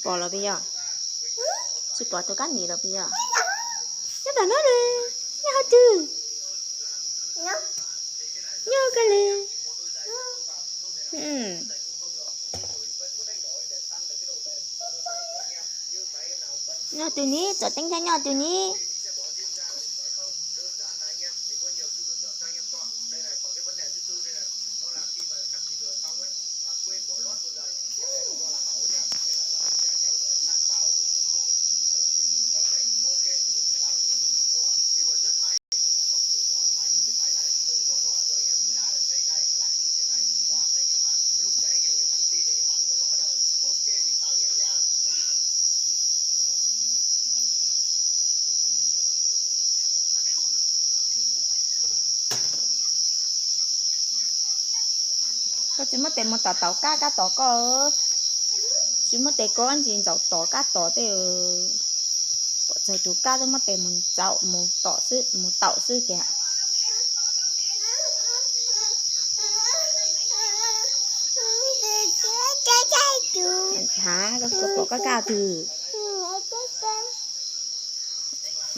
Pom los puas yog? Tsis pom tus kab nim los puas yog? Nyob tom no li, nyob hauv twg? Nyob kawg li. Nyob twg ni, tsom teeb thiab nyob twg ni? Koj tsis muab tes mus tom tau kab, kab tom koj. Tsis muab tes koj ntsis ntsaum tom kab tom tej. Pom txog tus kab twb muab tes mus ntsaum mus tom xwb, mus taum xwb tiag. Hav, koj pom kab kab twg?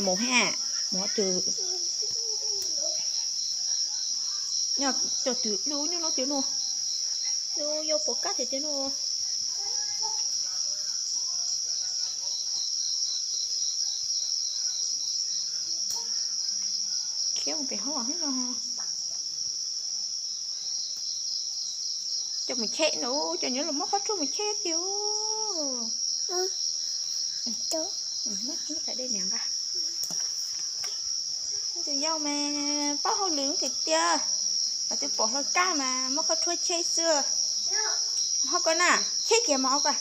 Mus ha, mus twg? Nyob cov twg lub nyob no tiag no. Yus yog pom kab tiag tiag no. Khiav mus pem hauv no. Coj mus cheb no, coj nyob los muab qhov tshuaj mus cheb tiag. Muab tais dej niam nqa. Tus yau mas paub hauj lwm tiag tiag, mas twb pom hluas kab mas muab qhov tshuaj cheb xwb. Ho koj na, cheb kiag mas ho koj.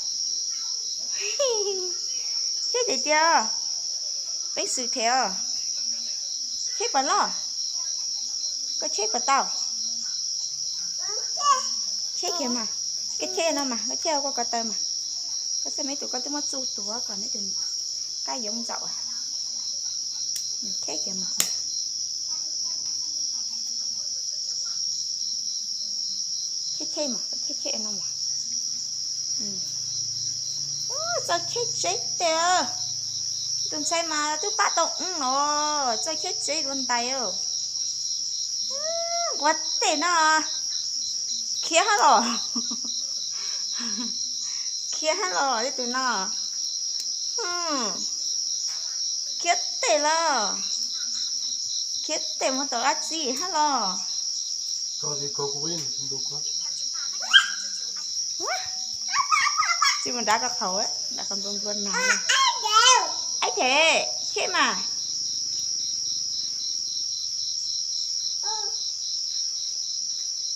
Cheb tiag tiag, peev xwm them os. Cheb puas loj? Koj cheb puas tau? Cheb kiag mas, koj cheb no mas, koj cheb koj ko taw mas. Koj xav me tus koj twb muab txuj tuav kom neb tus kab yoov ntsaum. Cheb kiag mas. Cheb cheb no mas. Txawj cheb tsev tiag. Tus ntxhais mas twb pab tau wb no, txawj cheb tsev dua ntais. Nquag tej no, khiav hab los. Khiav hab los tej tus no. Khiav tej los. Khiav tej mus tom dab tsi hab los. Tsis mus nrad ko qhaus, nrad qhov nplua nplua na. Aib them, cheb mas.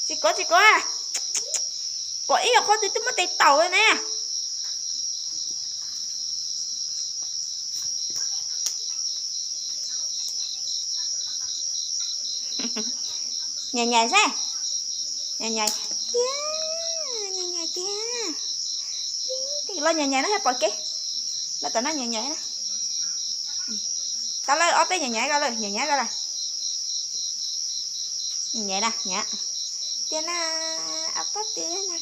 Tsis kov, tsis kov. Pom ib yam qhov twg twb muab tes taum ne. Nyais nyais xwb. Nyais nyais tiag, nyais nyais tiag. Los nyais nyais no thiaj pom kev. Los tom no nyais nyais na. Tau lawm, ob peb nyais nyais ko lawm, nyais nyais ko lawm. Nyais na, nyais. Tiag na, ab pab tiag na.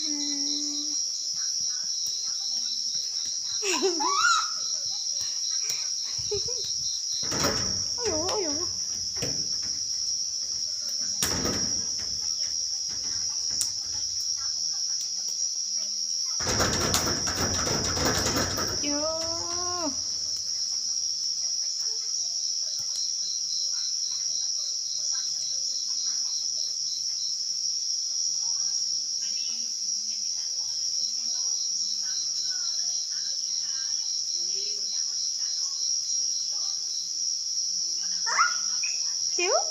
Tiag.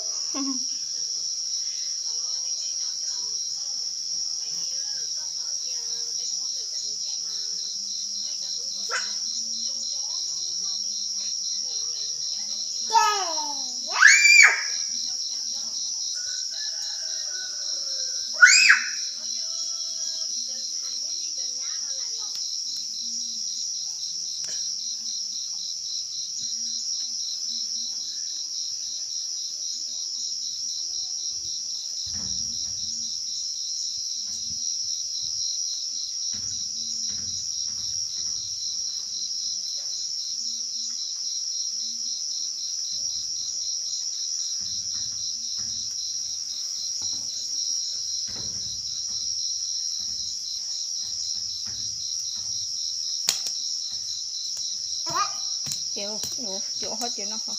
Ces nws ua hauj cov no ho,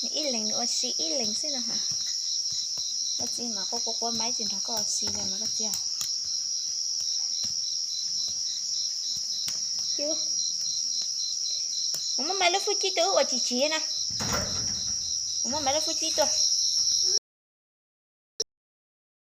nws ib leeg nws ua si ib leeg xwb no ha. Koj txiv mas quaj quaj quaj maib tsis nrog koj ua si li mas koj txiv. Mus muab Maiv Lub Fwj Cib tuaj wb ua tsis tsis na. Mus muab Maiv Lub Fwj Cib tuaj.